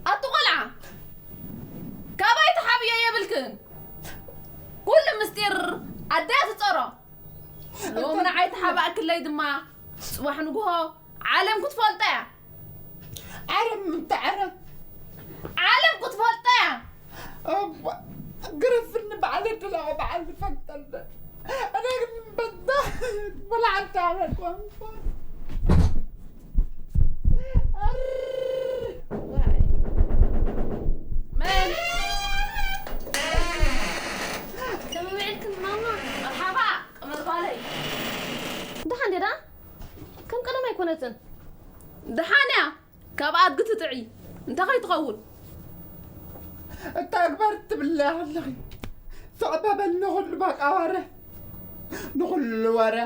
ኣቲ ቆልዓ፣ ካባይ ትሓብዮ የብልክን። ኩሉ ምስጢር ኣደያ ትጸሮ። ሎሚ ንዓይ ተሓባእክለይ ድማ፣ ጽባሕ ንግሆ ዓለም ክትፈልጦ እያ። ዓለም ምንታይ ዓለም? ዓለም ክትፈልጦ እያ። እባ፣ ግረፍኒ፣ ባዕለይ ድላወ፣ ባዕለይ ዝፈልጠለ። ኣነ ግን በዛ ወላ ሓንቲ ዓመት ኮንኩ። መን? ከመይ ውዒልክን ማማ? መርሓባ፣ ቀመር ጓለይ። ደሓን ድያ ደኣ? ከም ቀደም ኣይኮነትን። ደሓን እያ። ካብ ኣድጊ ትጥዒ እንተ ከይትኸውን። እታ ግበር ትብለያ ኣለኺ። ስዕበበኒ ንኹሉ ባቃ ወረ፣ ንኹሉ ወረ።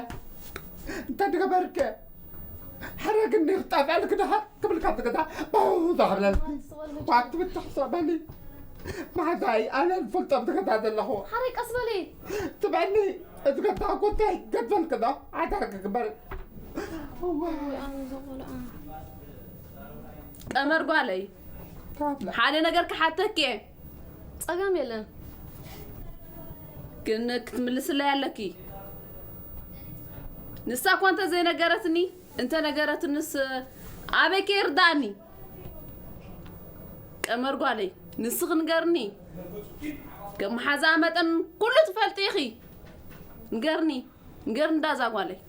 እንተ ድገበርከ ሕረግኒ ክጣፍዐልክ ድሓር ክብልካ ትገዛ ባው ዛሕብለልኪ። ዋት ብትሕ ስዕበኒ። ማሕዛይ ኣነ ዝፈልጦም ትገዛ ዘለኹ። ሓረይ ቀስ በሊ። ትብዕኒ። እዚ ገዛ እኮ እንታይ ገድፈልክ ዶ? ሓዳርክ ግበር። እዋይ። ወይ ኣነ ዘቆልዓ። ቀመር ጓለይ፣ ታብላ። ሓደ ነገር ክሓተኪ እየ። ጸገም የለን። ግን ክትምልስለይ ኣለኪ። ንሳ እኳ እንተ ዘይነገረትኒ፣ እንተ ነገረትንስ ኣበይ ከይርዳእኒ? ቀመር ጓለይ፣ ንስኺ ንገርኒ። ከም መሓዛኣ መጠን ኩሉ ትፈልጢ ኢኺ። ንገርኒ፣ ንገርኒ ዳዛ ጓለይ።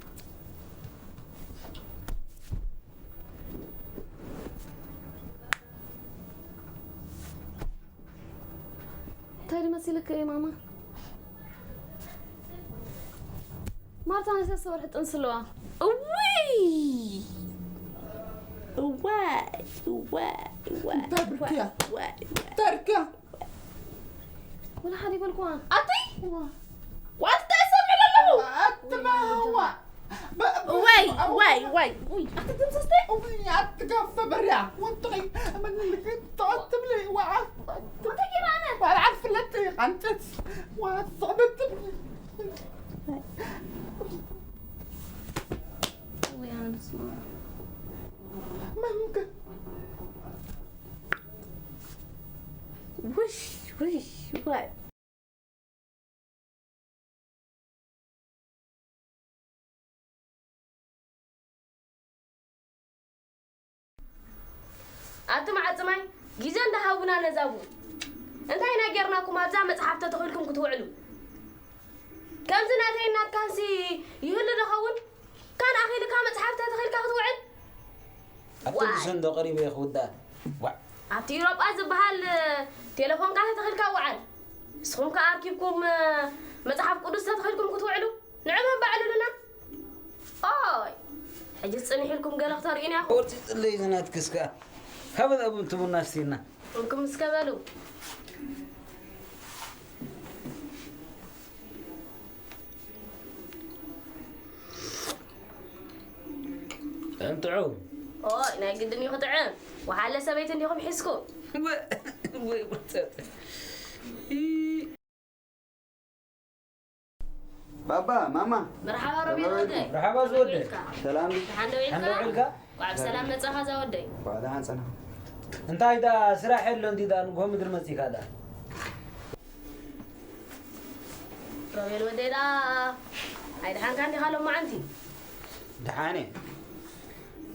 እንታይ ድመሲልክ እየ ማማ? ማርታ ናይ ሰለስተ ወርሒ ጥንሲ ኣለዋ። እውይ! እዋይ፣ እዋይ፣ እዋይ፣ እንታይ ብርክያ? እዋይ፣ እዋይ። እንታይ ብርክያ? ወላ ሓደ ይበልኩዋ። ኣቲ? ዋ። ዋት እንታይ ሰምዕ ኣለኹ? ኣትማ ዋ። ወይ፣ ወይ፣ ወይ። ውይ፣ ኣቲ ድምሰስተ? ውይ፣ ኣትጋፈ በርያ። ወጥቂ፣ ምንልክ ተቐትብሊ፣ ዋ። እንታይ ገይረ ኣነ? ዋ፣ ዓርፍለቲ፣ ቃንጨት። ዋ፣ ትስዕበቲ። ውይ፣ ኣነ በስመ ኣብ። መምከ። ውይ፣ ውይ፣ ወይ። ኣቲ መዓጽማይ፣ ግዜ እንዳሃቡና ነዛቡ። እንታይ ኢና ጌርናኩም ኣብዛ መጽሓፍ ተተኺልኩም ክትውዕሉ? ከምዚ ናተይ ናትካንሲ ይህሉ ዶ ኸውን? ካን ኣኺልካ መጽሓፍ ተተኺልካ ክትውዕል? ኣብቲ ዋይ። ብሰንዶ ቀሪበ ክውዳእ። ዋዕ። ኣብቲ ኢሮጳ ዝበሃል ቴሌፎንካ ተተኺልካ ውዓል። ንስኹም ከኣ ኣርኪብኩም መጽሓፍ ቅዱስ ተተኺልኩም ክትውዕሉ? ንዑ መባዕልሉና። ኦይ፣ ሕጂ ጽንሕ ኢልኩም ገለ ክተርእዩና ኢኹም። ወርጺ ጽለይ ዝናትክስ ከኣ። ሃበ ኣብንትሙና እስቲና። እንኩም እስከ በሉ። ጥዑም ጥዑም። ኦይ፣ ናይ ግድን እዩ ክጥዕም። ወሓለ ሰበይቲ እንዲኹም ሒዝኩም። ወ-፣ ወይ ወጸጥ። ባባ፣ ማማ። መርሓባ ሮቤል ወደይ። መርሓባ ዝወደይ። ሰላም። ደሓን ዶ ሓንዶ ውዒልካ? ውዒልካ? እንኳዕ ብሰላም መጻኻ እዛ ወደይ። እንኳዕ ደሓን ጸናሕ። እንታይ ዳ ስራሕ የሎ እንዲ ዳ ንግሆ ምድሪ መጺካ ዳ? ሮቤል ወደይ ዳ ኣይደሓንካ እንዲኻ ሎማዓንቲ? ደሓን እየ።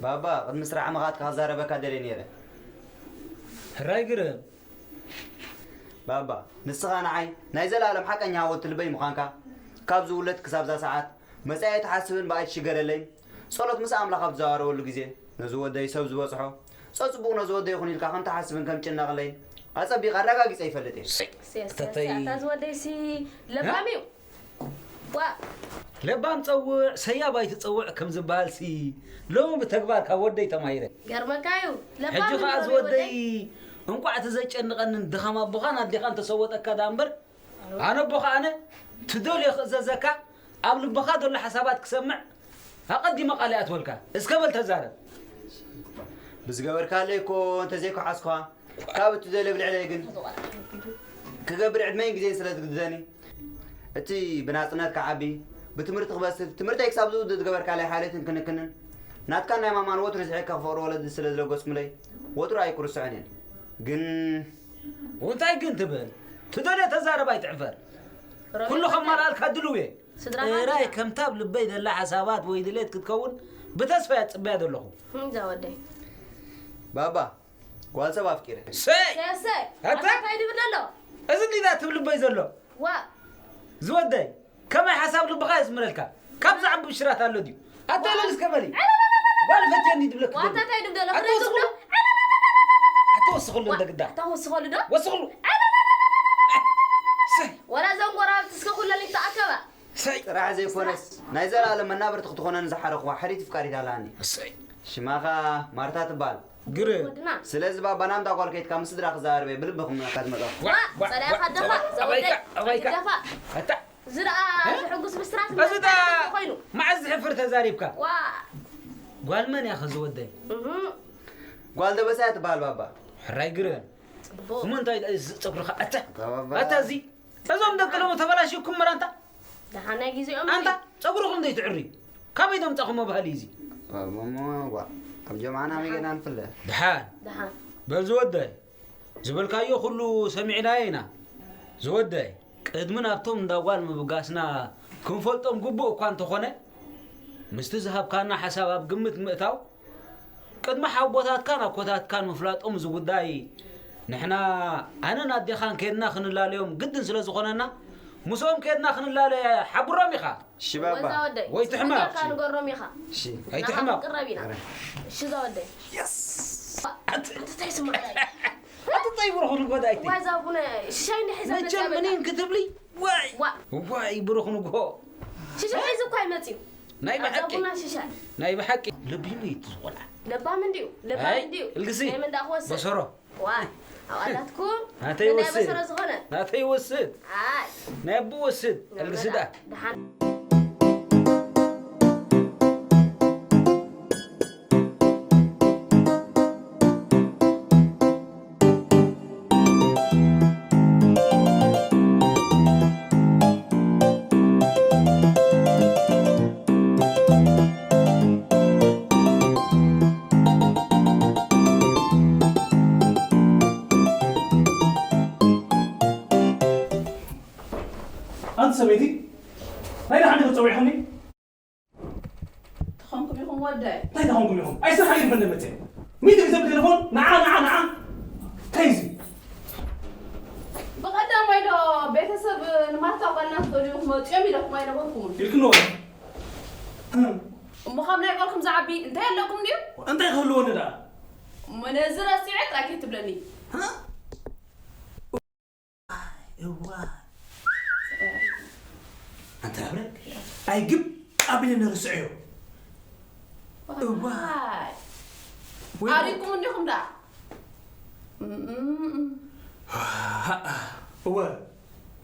ባባ፣ ቅድሚ ስራሕ ምኻድካ ክዛረበካ ደልየ ነይረ። ሕራይ ግርም። ባባ፣ ንስኻ ንዓይ ናይ ዘላለም ሓቀኛ ሃወልቲ ልበይ ምዃንካ፣ ካብ ዝውለድ ክሳብ እዛ ሰዓት፣ መጻኢ ኣይትሓስብን ብኣይ ትሽገረለይን፣ ጸሎት ምስ ኣምላኽ ኣብ ትዘራረበሉ ግዜ፣ ነዚ ወደይ ሰብ ዝበጽሖ፣ ጸጽቡቕ ነዚ ወደይ ይኹን ኢልካ ከም ትሓስብን ከም ጭነቕለይን ኣጸቢቐ ኣረጋጊጸ ይፈልጥ እየ። ሰይ፣ ሰይ፣ ሰይ፣ ተተይ። ኣታ ዝወደይሲ ለባም እዩ። ዋ። ለባም ጸውዕ፣ ሰያብ ኣይትጸውዕ ከም ዝበሃልሲ ሎሚ ብተግባር ካብ ወደይ ተማሂረ። ገርመካ እዩ። ለባም ሕጂ እዩ ከኣ ወደይ። ዝወደይ፣ እንቋዕ እቲ ዘጨንቐንን ድኻም ኣቦኻን ኣዴኻን ተሰወጠካ ደኣ እምበር፣ ኣነ ኣቦኻ ኣነ ትደልዮ ክእዘዘካ፣ ኣብ ልብኻ ዘሎ ሓሳባት ክሰምዕ ኣቐዲመ ቃል ይኣትወልካ። እስከ በል ተዛረብ። ብዝገበርካለይ እኮ እንተዘይከሓስኩኻ፣ ካብ እትደልዮ ብልዕለይ ግን ክገብር ዕድመይን ግዜን ስለ ዝግድደኒ፣ እቲ ብናጽነት ክዓቢ፣ ብትምህርቲ ክበስል፣ ትምህርተይ ክሳብ ዝውድእ ዝገበርካለይ ሓልዮትን ክንክንን፣ ናትካን ናይ ማማን ወትሩ ዝሕከ ክፍቕሩ ወለዲ ስለ ዝለገስኩምለይ፣ ወትሩ ኣይክርስዖን እየን። ግን እንታይ ግን ትብል? ትደልዮ ተዛረብ ኣይትዕፈር። ኩሉ ከማልኣልካ ድልው እየ። ስድራኻ ጥራይ እንዲኻ። ከምታ ኣብ ልበይ ዘላ ሓሳባት ወይ ድሌት ክትከውን ብተስፋ እየ ጽበያ ዘለኹ። እዛ ወደይ። ባባ፣ ጓል ሰብ ኣፍቂረ። ሰይ! ሰይ፣ ሰይ፣ ኣታ? ኣታ እንታይ ድብል ኣሎ? እዚ እንዲዳ ትብል ልበይ ዘሎ። ዋ። ዝወደይ፣ ከመይ ሓሳብ ልብኻ የስምረልካ? ካብ ዝዓቢ ብሽራት ኣሎ ድዩ? ኣታ ዋ። ኢለ እስከ በሊ። ጓል ፈትየኒ ድብለክ ዋታ ዘሎ። እንታይ ድብል ኣሎ? ኣታ ፍሬ ወስኽሉ። ትብሎ? ኣታ ወስኽሉ እንደ ግዳ። ኣታ ወስኸሉ ዶ? ወስኽሉ። ሰይ። ወላ እዞም ጎረባብቲ እስከ ኩለን ይተኣከባ። ሰይ። ጥራሕ ዘይኮነስ፣ ናይ ዘላለም መናብርቲ ክትኾነኒ ዝሓረኽዋ ሕሪት ፍቃሪት ኣለኒ። እሰይ። ሽማኻ ማርታ ትበሃል። ግርም። ወድና። ስለዚ ባባ ናምዳ ጓል ከይትካ ምስ ስድራ ክዛረበ ብልብኹም ናካ ዝመጣኹ። ዋ፣ ዋ፣ ጸላኢኻ ዋ፣ ደፋ፣ ዋ፣ ዘወደይ፣ ኣባይካ፣ ኣባይካ። ደፋ። ኣታ። እዚ ደኣ እ? ዘሕጉስ ብስራት እዚ ደኣ ኮይኑ። መዓዝ ዝሕፍር ተዛሪብካ? ዋ። ጓል መን እያ ከ ዝወደይ? እህ። ጓል ደበሳ እያ ትበሃል ባባ። ሕራይ ግርም። ጽቡቕ። እሞ እንታይ እዚ ጸጉርኻ? ኣታ። ባባ። ኣታ እዚ እዞም ደቂ ሎሚ ተበላሽኩም መራንታ። ደሓን ናይ ግዜኦም ኣንታ እዩ። ጸጉርኹም ዘይትዕሪ። ካበይ ተምጻኹሞ ባህሊ እዚ? እሞ፣ ዋ፣ ኣብ ጀምዓና መጌና ንፍለ። ደሓን። ደሓን። በል ዝወደይ፣ ዝበልካዮ ኩሉ ሰሚዕናዮ ኢና። ዝወደይ፣ ቅድሚ ናብቶም እንዳ ጓል ምብጋስና ክንፈልጦም ግቡእ እኳ እንተኾነ፣ ምስቲ ዝሃብካና ሓሳብ ኣብ ግምት ምእታው፣ ቅድሚ ሓቦታትካን ኣኮታትካን ምፍላጦም እዚ ጉዳይ ንሕና ኣነን ኣዴኻን ኬድና ክንላለዮም ግድን ስለ ዝኾነና፣ ምስኦም ኬድና ክንላለ ሓብሮም ኢኻ። እሺ ባባ። ወዛ ወደይ። ወይ ትሕመቕ። ጽቡቕ ጌርካ ንገሮም ኢኻ። እሺ። ናኻ ኣይትሕመቕ። ክንቅረብ ኢና። ኣረ። እሺ ዛ ወደይ። የስ። ኣት-፣ ኣት-፣ እንታይ ስምዓለይ? ኣትታይ ብሩኽ ንጎዳይቲ። ዋይ ዛ ቡነ ሽሻይ እንዲ ሒዛ መጸ መቸም በቃ። ምኒን ክትብሊ? ዋይ። ዋ። ዋይ ብሩኽ ንጎ። ሽሻይ ሒዙ እኳ ኣይመጽዩ። ናይ ኣብዛ ብሓቂ። ቡና ሽሻይ። ናይ ብሓቂ። ለቢም እዩ እቲ ዝኾና። ለባም እንዲዩ። ለባም ኣይ፣ እንዲዩ። እልግሲ። ናይ መን ደኣ ክወስድ? በሰሮ። ዋ፣ ኣዋላትኩም ናተይ ናይ ወስድ። በሰሮ ዝኾነ። ናተይ ወስድ። ኣይ። ናይ ኣቡ ወስድ። ናይ ኣልግሲ መዳ-፣ ደኣ። ደሓን። ኣንቲ ሰበይቲ፣ ናይ ደሓን ዲኺ ጸዊዕኽኒ? ተኾንኩም ኢኹም ወደይ? እንታይ ተኾንኩም ኢኹም? ኣይ ስራሕ ኣይግበን መጸ። ሚእቲ ግዜ ብቴሌፎን፣ ንዓ፣ ንዓ፣ ንዓ። እንታይ እዚ? ብቐዳማይ ዶ ቤተሰብ ንማርታ ጓልና ትደልዩ ክመጹ እዮም ኢለኩም ኣይነበርኩምን? ኢልክኒ ወላ? እሞ ካብ ናይ ጓልኩም ዝዓቢ እንታይ ኣለኩም ድዩ? እንታይ ክህልወኒ ደኣ? እሞ ነዚ ረሲዐ ጥራይ ከይትብለኒ። እዋ። ኣንታ ኣብረ፣ ኣይግብ ኣቢለ ነርስዐዮ። እዋ። ዋይ። ወይ ኣሪኩም እንዲኹም ደኣ። እም፣ እም፣ እም። እወ፣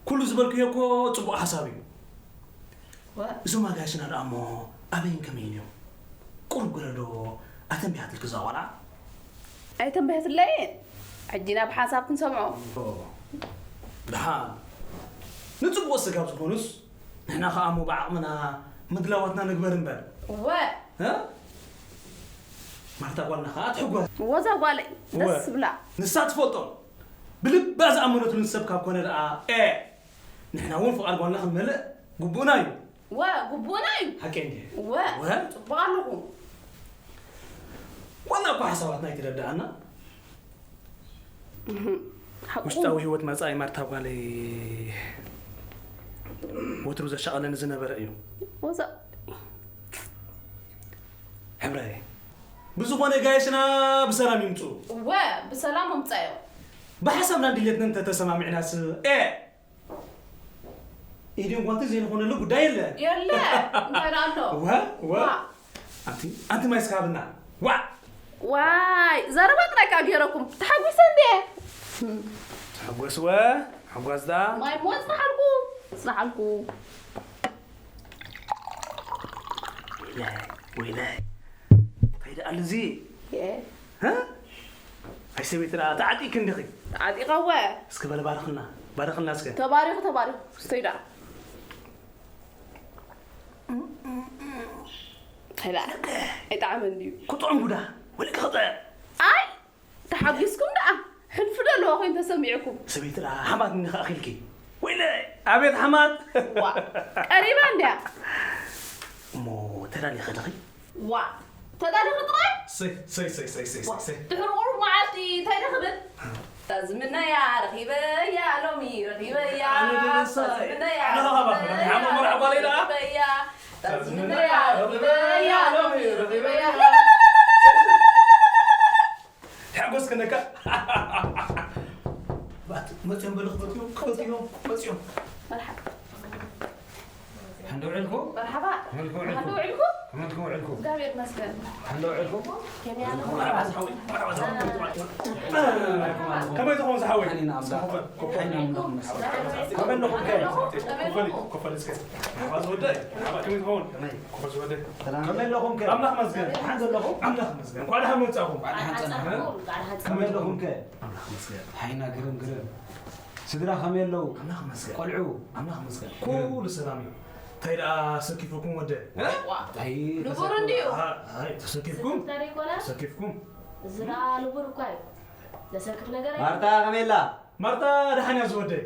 ኩሉ ዝበልክዮ እኮ ጽቡቕ ሓሳብ እዩ። ዋ። እዞም ኣጋይሽና ደኣ እሞ ኣበይን ከመይን እዮም? ቁሩብ ግረ ዶ ኣተንቢሃትልኪ እዛ ቆልዓ? ኣይተንበህትለይን። ሕጂ ናብ ሓሳብ ክንሰምዖ። ኦ፣ ደሓን። ንጽቡቕ ስጋብ ዝኾኑስ፣ ንሕና ኸኣ እሞ ብዓቕምና ምድላዋትና ንግበር እምበር። እወ። እ? ማርታ ጓልና ኸኣ ትሕጎስ። እወ፣ እዛ ጓለይ እወ። ደስ ዝብላ። ንሳ ትፈልጦ። ብልባ ዝኣመነትሉ ሰብ ካብ ኮነ ደኣ፣ ኤ፣ ንሕና እውን ፍቓድ ጓልና ክንመልእ ግቡእና እዩ። እወ፣ ግቡእና እዩ። ሓቀይ እንድየ? እወ፣ እወ። ጽቡቕ ኣለኹ። ዋላ እኳ ሓሳባትና ኣይትረድኣና። እህ፣ ሓቁ። ውሽጣዊ ህይወት መጻኢ ማርታ ጓለይ ወትሩ ዘሻቐለኒ ዝነበረ እዩ። ወዛ- ሕብራይ፣ ብዝኾነ ጋየሽና ብሰላም ይምፁ። እወ፣ ብሰላም ኣምፃዮም። ብሓሳብና ድሌትና እንተተሰማሚዕናስ፣ ኤ! ኢድን ጓንትን ዘይንኾነሉ ጉዳይ የለ። የለ፣ እንታይ ደኣ ኣሎ? እወ፣ እወ። ዋ። ኣንቲ፣ ኣንቲ ማይ እስካብና። ዋ! ዋይ፣ ዘረባ ጥራይ ከኣ ገይረኩም። ተሓጒሰ እንድየ። ተሓጎስወ፣ ሓጓስ ደኣ። ማይ እሞ ጽናሓልኩ፣ ጽናሓልኩ። ወይለይ፣ ወይለይ። እንታይ ደኣ ኣሎ እዚ? የ። ሀ? ኣይ ሰበይቲ ደኣ ተዓጢቂ እንዲኺ። ተዓጢቐወ። እስከ በለ ባርኽልና፣ ባርኽልና እስከ። ተባሪኹ፣ ተባሪኹ። ስተይ ደኣ። እንታይ ደኣ? ኣይጠዓመን ድዩ? ክጥዑም ጉዳ፣ ወልቂ ክጥዕ። ኣይ፣ ተሓጒስኩም ደኣ። ሕልፊ ዶ ኣለዋ ኮይኑ ተሰሚዕኩም? ሰበይቲ ደኣ ሓማት እንዲኺ ኣኺልኪ። ወይለይ፣ ኣቤት ሓማት። ዋ፣ ቀሪባ እንድያ። እሞ ተዳሊኺ ዲኺ? ዋ፣ ተዳሊኺ ጥራይ? ሰይ፣ ሰይ፣ ሰይ፣ ሰይ፣ ሰይ፣ ዋ፣ ሰይ። ድሕሪ ቁሩብ መዓልቲ እንታይ ዶ ክብል? እታ ዝምነያ ረኺበያ ሎሚ ረኺበያ። ኣነ ደበሳይ። እታ ዝምነያ ኣነ ኸባቢ ረኺበያ። ሓሞ መርዓ ጓለይ ደኣ? ረኺበያ። እታ ዝምነያ ረኺበያ ሎሚ ረኺበያ። ሓጎስ ከነካ። ባት፣ መፅዮም በሉ ክፈትዮም፣ ክፈትዮም፣ መፅዮም። መርሓባ። ሓንደ ውዕልኩም? መርሓባ። ከመልኩም ውዕልኩም? ሓንደ ውዕልኩም? ከመልኩም ውዕልኩም? እግዚኣብሔር ይመስገን። ሓንደ ውዕልኩም? ከመይ ኣለኹም? መርሓባ ዝሓወይ፣ መርሓባ ዝሓወይ። ከመይ ትኸውን ዝሓወይ? ሓኒና ኣምላኽ። ሓኒና ኣምላኽ ይመስገን። ከመይ ኣለኹም ከ? ኮፈሊ፣ ኮፈሊ እስከ። መርሓባ ዝወደይ፣ መርሓባ ከመይ ትኸውን? ከመይ? ኮፈሊ ዝወደይ። ሰላም። ከመይ ኣለኹም ከ? ኣምላኽ ይመስገን። ደሓን ዘለኹም? ኣምላኽ ይመስገን። እንኳዕ ደሓን መጻእኹም። እንኳዕ ደሓን ጸናሕና። ከመይ ኣለኹም ከ? ኣምላኽ ይመስገን። ሓይና ግርም ግርም። ስድራ ከመይ ኣለዉ? ኣምላኽ ይመስገን። ቆልዑ? ኣምላኽ ይመስገን። ግርም። ኩሉ ሰላም እዩ። እንታይ ደኣ ሰኪፉኩም ወደ? እ? ዋ። እንታይ ንቡር ተሰኪፉ? እንድዩ። ኣይ፣ ኣይ፣ ተሰኪፍኩም? ስክፍታ ደይኮነ? ተሰኪፍኩም? እዚ ደኣ ንቡር እኳ እዩ። ዘሰክፍ ነገር ኣይኮነን። ማርታ ከመይ ኣላ? ማርታ ደሓን እያ ዝወደይ።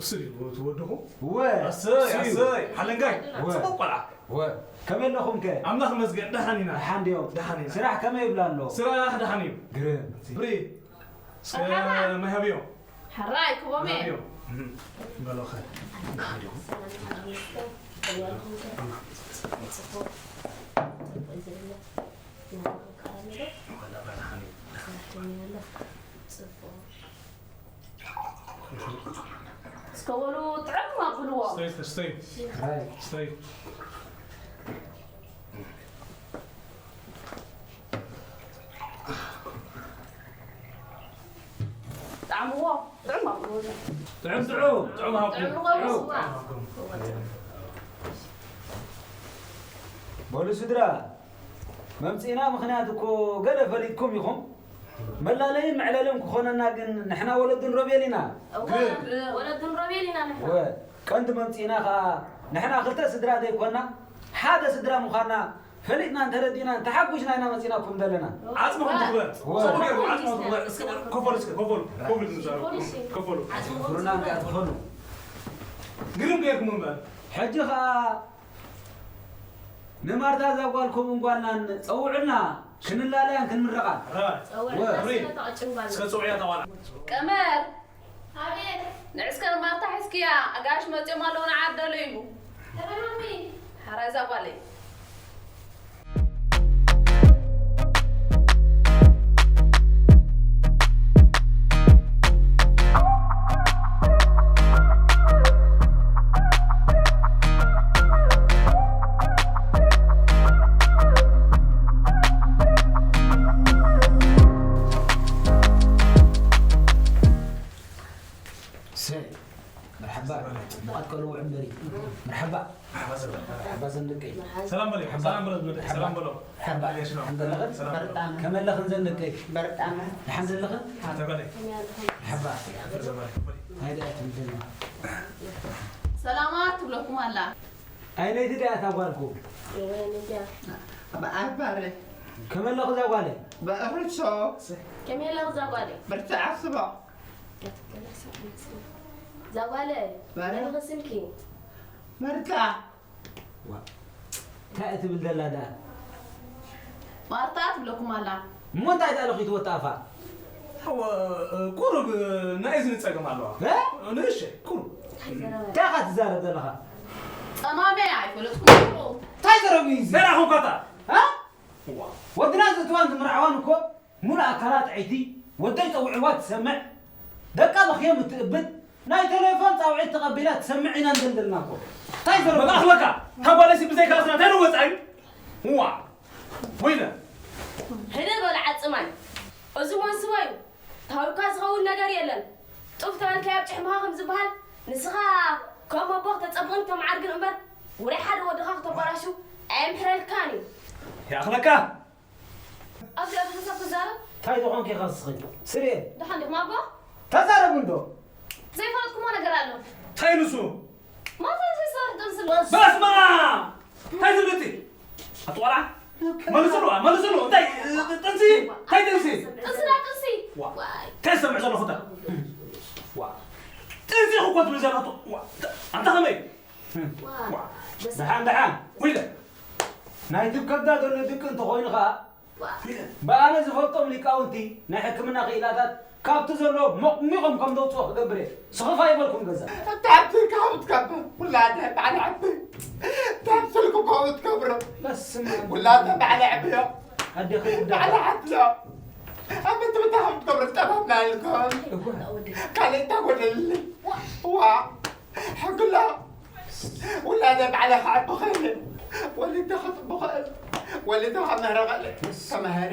እሱ ድዩ እቲ ወድኹም? እወ፣ ኣሰይ፣ እሱ እዩ። ኣሰይ፣ ሓለንጋይ፣ እወ። ጽቡቕ ቆልዓ። እወ፣ ከመይ ኣለኹም ከ? ኣምላኽ ይመስገን፣ ደሓን ኢና። ደሓን ድዮም? ደሓን ኢና። ስራሕ ከመይ ይብላ ኣሎ? ስራሕ ደሓን እዩ። ግርም። ብሪ፣ እስከ መርሓባ። ማይ ሃብዮም። ሕራይ ክቦም እየ። ሃብዮም። እም፣ በሎ ኸ። ደሓን ድዮም? ሰላም ይመስገን። ደሓን ድዮም? ጽቡቕ። ጽቡቕ እዩ ዝብሎ። ወላ ብራ ደሓን እዩ። ጽቡቕ። እስከ በሉ ጥዕም ኣብልዎ። ስተይ፣ ስተይ፣ ስተይ። ሕራይ። ስተይ። ጥዕምዎ፣ ጥዕም ኣብልዎ። ጥዕም፣ ጥዑም፣ ጥዑም ሃብኩም። ጥዕምዎ፣ ጥዑም። ስዋ። በሉ ስድራ፣ መምጽኢና ምኽንያት እኮ ገለ ፈሊጥኩም ኢኹም። መላለይን መዕለልን ክኾነና ግን ንሕና ወለዱን ሮቤል ኢና። እወ፣ ወለዱን ሮቤል ኢና ንሕና። እወ፣ ቀንዲ መምጽኢና ኸኣ ንሕና ክልተ ስድራ ዘይኮና ሓደ ስድራ ምዃንና ፈሊጥናን ተረዲእናን ተሓጒስና ኢና መጺናኩም ዘለና። ዓጽምኹም ትኽበር። እወ። ጽቡቕ ገይርኩም ዓጽምኹም ትኽበር። እስከ ኮፈሉ፣ እስከ ኮፈሉ፣ ኮፈሉ ንዛረብ። ኮፈሉ፣ እስከ። ኮፈሉ። ፍሩና እንካ ትኾኑ። ግርም ገይርኩም እምበር። ሕጂ ኸኣ ንማርታ እዛ ጓልኩም እንጓልናን ጸውዑልና፣ ክንላለያን ክንምረቓን። ራይ። ጸውዕ ወ- ራስና ተቐጭን ጓል። እስከ ጽውዕያ ተዋላ። ቀመር። ኣቤት። ንዕስከር ማርታ ሒዝክያ፣ ኣጋይሽ መጺኦም ኣለዉ ንዓደሉ ኢሉ። ተረማሚ። ሓራይ እዛ ጓለይ። ሰይ፣ መርሓባ። ብቐት ከልዎ ዕምበሪ። መርሓባ። መርሓባ ዘን ደቀይ። ሰላም በል፣ ሰላም በል፣ ሰላም በል። መርሓባ። ሓምደለኽን? ሰላም በል። ከመለኽን ዘን ደቀይ? በርጣመ። ሓምደለኽን? ተበለ። መርሓባ። ሓምደለኽን? ሃይዳ ትምደና። ሰላማት ትብለኩም ኣላ። ኣይነይቲ ድያ እታ ጓልኩ? የወይን ድያ። ኣባረ። ከመለኹ እዛ ጓለይ? በእርሶ። ከመለኹ እዛ ጓለይ? ብርትዕ ኣስቦ። እዛ ጓለይ፣ ባለ። መን ይኽስልኪ? መርታ። ዋ። እንታይ እትብል ዘላ ደኣ? ማርታ ትብለኩም ኣላ። እሞ እንታይ ደኣ ለኺትዎ ኣፋ? እወ፣ ቁሩብ ናይ እዝኒ ጸገም ኣለዋ። እ? ንእሽተይ፣ ቁሩብ። እንታይ ኢኻ ትዛረብ ዘለኻ? ጸማመ ኣይፈለጥኩም። እንታይ ዘረብ እዩ እዚ? ደህና ኹንካታ። እ? ወድና ዝእትዋን ዝምርዓዋን እኮ ሙሉእ ኣካላት ዕይቲ ወደይ ጸዊዕዋ ትሰምዕ፣ ደቃ በኽዮም እትእብድ፣ ናይ ቴሌፎን ጻውዒት ተቐቢላ ትሰምዕ ኢና እንደልደልና እኮ። እንታይ ዘረባ? መጣኽለካ፣ እታ ጓለሲ ብዘይካ ስና እንታይ ንወጻ እዩ? ዋ፣ ወይለ። ህደ በል ዓጽማይ። እዚ መንስቦ እዩ። ታውካ ዝኸውን ነገር የለን። ጡፍ ተበልካዮ ኣብ ጭሕምኻ ከም ዝበሃል፣ ንስኻ ከም ኣቦ ክተጸብቕን ክተመዓርግን እምበር፣ ውራይ ሓደ ወድኻ ክተበላሹ ኣየምሕረልካን እዩ። ይኣኽለካ። ኣብዚ ኣብ ሓሳብ ትዛረብ? እንታይ ዝኾንኪ ኢኻ ንስኺ? ስርኤ። ደሓን ዲኹም ኣቦ? ተዛረቡ እንዶ። ዘይፈለጥኩሞ ነገር ኣሎ። እንታይ ንሱ? ማታ ዘይሰርሕ ጥንሲ ኣሎ። በስመ ኣብ! እንታይ ትብልቲ? ኣቲ ቆልዓ? መልስሉ፣ መልስሉ። እንታይ? ጥንሲ? እንታይ ጥንሲ? ጥንሲ ዳ ጥንሲ? ዋ። እንታይ ዝሰምዕ ዘለኹ እታ? ዋ። ጥንሲ እኮ ትብል ዘለኹ። ዋ። ኣንታ ከመይ? ዋ። ዋ። ደሓን፣ ደሓን። ወይለ። ናይ ትከዳ ዘሎ ድቂ እንተኾይኑ ኸኣ፣ ብኣነ ዝፈልጦም ሊቃውንቲ ናይ ሕክምና ክኢላታት ካብቲ ዘሎ ሞቕሚቖም ከም ዘውፅኦ ክገብር እየ። ስኽፍ ኣይበልኩም ገዛ። እንታይ ኣብቲ ኢልካ ከምኡ ትገብር? ውላደ ባዕሊ ዓቢ። እንታይ ኣብቲ ኢልኩም ከምኡ ትገብር? በስመ ኣብ። ውላደ ባዕሊ ዓቢ እዮ። ኣዴኺ ትዳ- ባዕሊ ዓቢ እዮ። ኣብ ምንታይ ከምኡ ትገብር? ጠባብና ኢልኩም። እወ። ካልእ እንታይ ጎደልኒ? ዋ። ሕግሎ ውላደ ባዕለ ክዓቢ ኽእል፣ ወሊደ ክጥቢ ኽእል፣ ወሊደ ከምህረ ኽእል። ተማህረ፣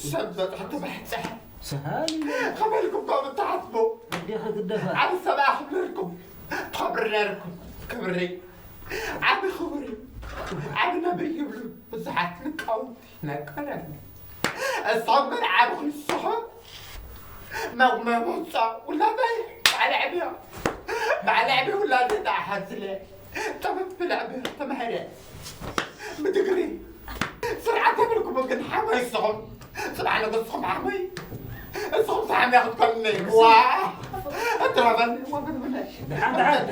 ሰብ በፅሑ ትባሕፅሐ። ሰሃሊ። ከመልኩም ከምኡ ትሓስቡ? ኣዴኺ ትደፋ። ዓቢ ሰብ ኣኽብርኩም፣ ትኸብር ነርኩም። ክብሪ፣ ዓቢ ክቡር እዩ። ዓቢ ነብይ ይብሉ ብዙሓት ሊቃውንቲ ናይ ቀደም። እሶም ግን ዓቢ ክንስኹም መጉመ መውፃ ውላደይ ባዕሊ ዕብዮ። ባዕሊ ዕብዮ ውላደይ ተሓዝለ። ጥበብ ብልዕቢ ተማሂረ። ብድግሪ ስርዓት የብልኩም ግን ሓመይ እስኹም። ፅባሕ ንግስኹም ሓመይ። እስኹም ተሓምያ ክትኮንኒ። ዋ! እትረፈኒ ወገን ብለ። ደሓን፣ ደሓን።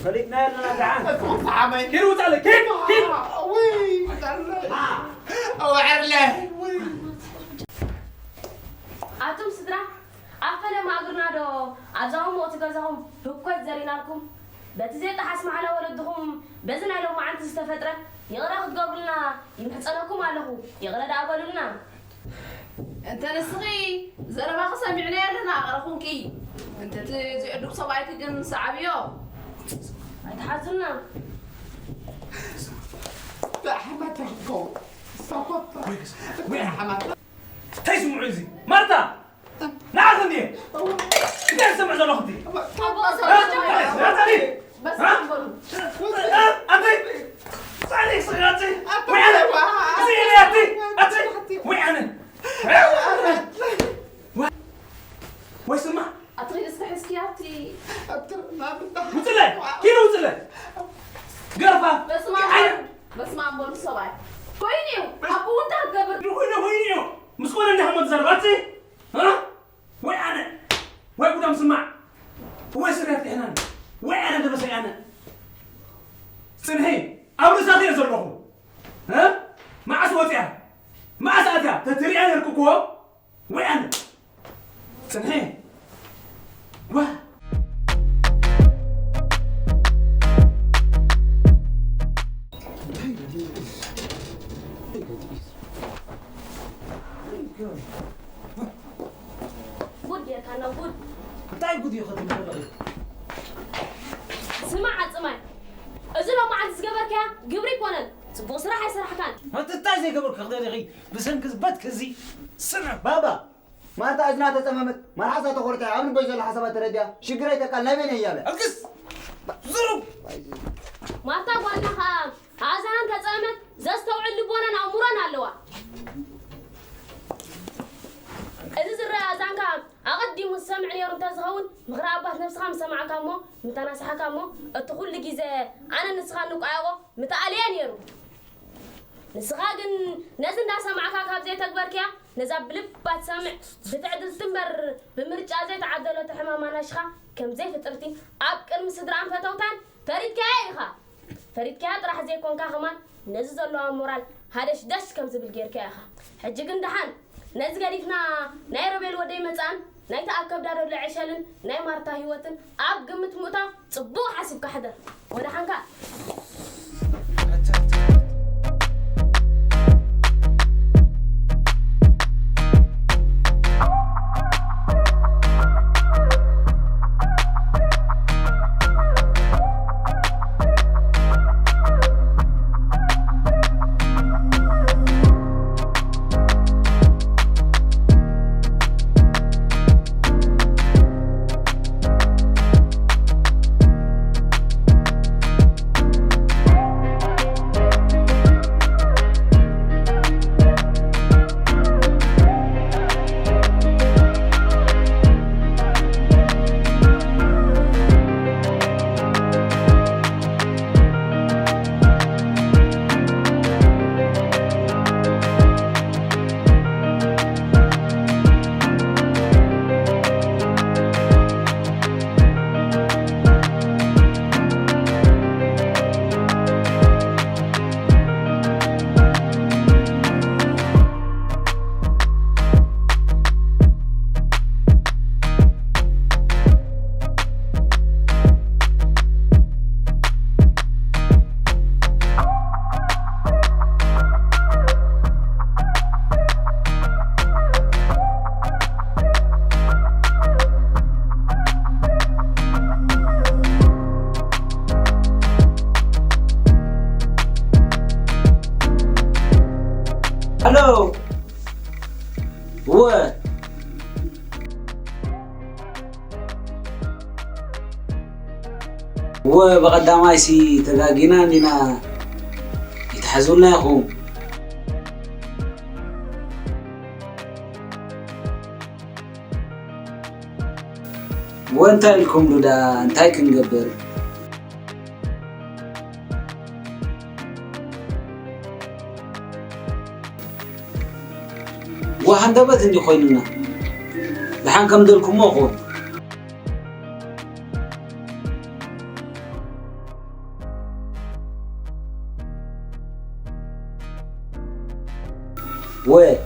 ፈሊጥናዮ ኣለና፣ ደሓን። እስኹም ተሓመይ። ኪድ ውፃለይ፣ ኪድ፣ ኪድ። ውይ፣ ውፃለይ። ኣውዕርለ። ውይ። ኣቱም ስድራ፣ ኣብ ፈለማ እግርና ዶ ኣብዛ ህሞት ገዛኹም ህኮት ዘሪእናልኩም? በቲ ዘይጠሓስ ማሕላ ወለድኹም በዚ ናይ ሎማዓንቲ ዝተፈጥረ ይቕረ ክትገብሩልና ይምሕጸነኩም ኣለኹ። ይቕረ ደኣ በሉልና። እንተ ንስኺ ዘረባኺ ሰሚዕናዮ ኣለና፣ ኣቕረ ኩንኪ። እንተ እቲ ዝዕዱግ ሰብኣይኪ ግን ሰዓብዮ። ኣይትሓዙና። እንታይ ሓማታ ክትከውን? እሳ እኮ እታ ወይ፣ ወይ። ሓማታ። እንታይ ስምዑ እዚ? ማርታ! ንዓኺ እንድየ። እንታይ ዝሰምዕ ዘለኹ እቲ? ኣቦ፣ እ? ሰምዕ ናታሊ! በስ እ? በሉ። እ? ኣንተይ! ጻዕሪ ስጋቲ! ወይ ኣነ! እዚ ኢለ ኣቲ! ኣቲ! ወይ ኣነ! ወይ! ወይ ስማዕ! ኣቲ ኺድ እስከ ሕዝኪ ኣብቲ ውፅለ! ኪዱ ውፅለ! ገርፋ! በስመ ኣብ! ኣይነ! በስመ ኣብ በሉ ሰብኣይ። ኮይኑ እዩ። ኣቦ እውን እንታይ ክትገብር? ኮይኑ፣ ኮይኑ እዩ። ምስ ኮነ እንዲኻ እሞ ትዛረብ። ኣቲ! እ? ወይ ኣነ! ወይ ጉዳም ስማዕ! ወይ ስርያት ጥሕናን! ወይ ኣነ ደበሰ ኣነ! ጽንሒ! ኣብ ርእሳት እየ ዘለኹ! እ? መዓስ ወፅያ? መዓስ ኣትያ? ተትሪኣ ነርኩ እኮ! ወይ ኣነ! ጽንሒ! ዋ! ጉድ ጌርካና፣ ጉድ። እንታይ ጉድ እዩ ክትብል ዘለኺ? ስማዕ፣ ኣጽማይ፣ እዚ ሎማዓንቲ ዝገበርካያ ግብሪ ኣይኮነን። ጽቡቕ ስራሕ ኣይሰራሕካን። ኣንቲ እንታይ ዘይገበርኩ ክትብል ኢኺ? ብሰንኪ ዝበትኪ እዚ ስምዕ፣ ባባ። ማርታ እዝና ተጸመመት፣ መልሓሳ ተኾርተ፣ ኣብ ልበይ ዘሎ ሓሳባት ተረዲኣ፣ ሽግረይ ተቃል ናይ በይነይ እያለ። ኣልቅስ! ዝሩ! ማርታ ጓልና ኸኣ ኣእዛናን ተጸመመት፣ ዘስተውዕል ልቦናን ኣእምሮን ኣለዋ። እዚ ዝረአ ኣእዛንካ ኣቐዲሙ ዝሰምዕ ነይሩ እንተዝኸውን፣ ምኽሪ ኣባት ነብስኻ ምሰማዕካ እሞ፣ ምተናሳሕካ እሞ፣ እቲ ኩሉ ግዜ ኣነ ንስኻ እንቋየቖ ምተኣለየ ነይሩ። ንስኻ ግን ነዚ እንዳሰማዕካ ካብ ዘይተግበርክያ፣ ነዛ ብልባ ትሰምዕ ብትዕድልቲ እምበር ብምርጫ ዘይተዓደለቶ ሕማም ኣናሽኻ ከም ዘይፍጥርቲ ኣብ ቅድሚ ስድራን ፈተውታን ፈሪድካያ ኢኻ። ፈሪድካያ ጥራሕ ዘይኮንካ ከማን ነዚ ዘለዋ ሞራል ሃደሽደሽ ከም ዝብል ጌርካያ ኢኻ። ሕጂ ግን ደሓን ነዚ ገዲፍና ናይ ሮቤል ወደይ መጻእን ናይታ ኣብ ከብዳ ዘሎ ዕሸልን ናይ ማርታ ህይወትን ኣብ ግምት ምእታው ጽቡቕ ሓሲብካ ሕደር። ወደሓንካ። እወ። እወ፣ ብቐዳማይሲ ተጋጊና እንዲና፣ ይትሓዙልና ኢኹም። እወ፣ እንታይ ኢልኩምሉ ደኣ? እንታይ ክንገብር? ወሃንደበት እንዲ ኮይኑና። ደሓን ከም ደልኩሞ ኹን። ወ-፣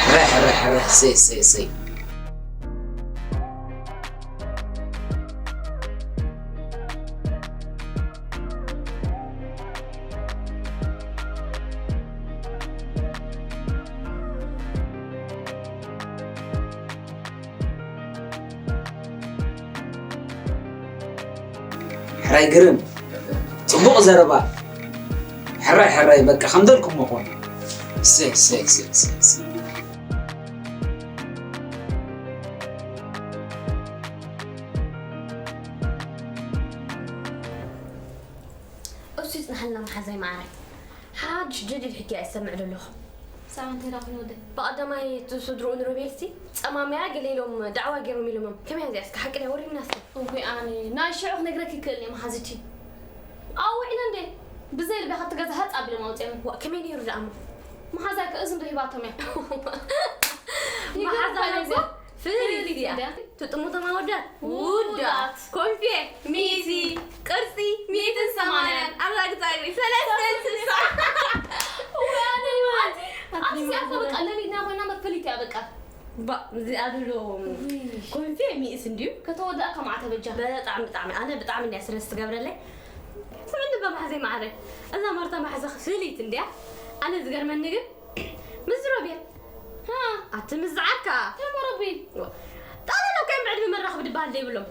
ርሕ፣ ርሕ፣ ርሕ፣ ሰይ፣ ሰይ፣ ሰይ። ሕራይ ግርም፣ ጽቡቕ ዘረባ። ሕራይ፣ ሕራይ፣ በቃ ከም ደልኩም መኾን። ሰይ፣ ሰይ፣ ሰይ፣ ሰይ፣ ሰይ። እሱ ይጽናሓልና መሓዛይ መዓረይ። ሓድሽ ጀዲድ ሕጂ እየ ዝሰምዕ ዘለኹ። ሳባ እንታይ ደኣ ኮይኑ ወደይ? ብቐዳማይ እቲ ስድርኡ ንሮቤልሲ ጸማምያ ገለ ኢሎም ዳዕዋ ገይሮም ኢሎሞም። ከመይ እያ እዚኣ እስከ ሓቂ ድያ? ወሪድና እስከ። እውይ ኣነ ናይ ሽዑ ክነግረኪ ይክእል እየ መሓዝቲ። ኣብኡ ውዒለ እንዴ? ብዘይ ልቢ ካብቲ ገዛ ሃጽ ኣቢሎም ኣውጺኦም። ዋእ፣ ከመይ ነይሩ ደኣ እሞ? መሓዛይ ከ እዝኒ ዶ ሂባቶም እያ? መሓዛ ይገርም እኮ። ነበር። ፍልይቲ ፍልይቲ እያ። እንድያ። ትጥምቶም ኣወዳት ውዳት። ውዳት። ኮንፌ ሚእቲ፣ ቅርጺ ሚእትን ሰማንያን፣ ኣረጋግጻ እግሪ ሰለስተን ስልሳ። ወይ ኣነ ይዋቲ። ኣቲ እዚኣ እኮ በቃ ለሊትና ኮይና መፍልይቲ እያ በቃ። ባ፣ እዚኣ ድሎ ውይ። ኮንፌ ሚእስ እንድዩ። ከተወዳእካ መዓተ በጃ። ብጣዕሚ፣ ብጣዕሚ፣ ኣነ ብጣዕሚ እንድያ ስለ ዝትገብረለይ። ስምዕኒ በማሕዘይ መዓረይ። እዛ ማርታ ማሕዛ ፍልይቲ እንድያ። ኣነ ዝገርመኒ ግን ምስ ሮቤል። ሃ፣ ኣቲ ምስ ዝዓርካ። ተመረቢ። ጠቕላላ እኮ እዮም ብዕድመ መራኽቢ ድበሃል ዘይብሎም።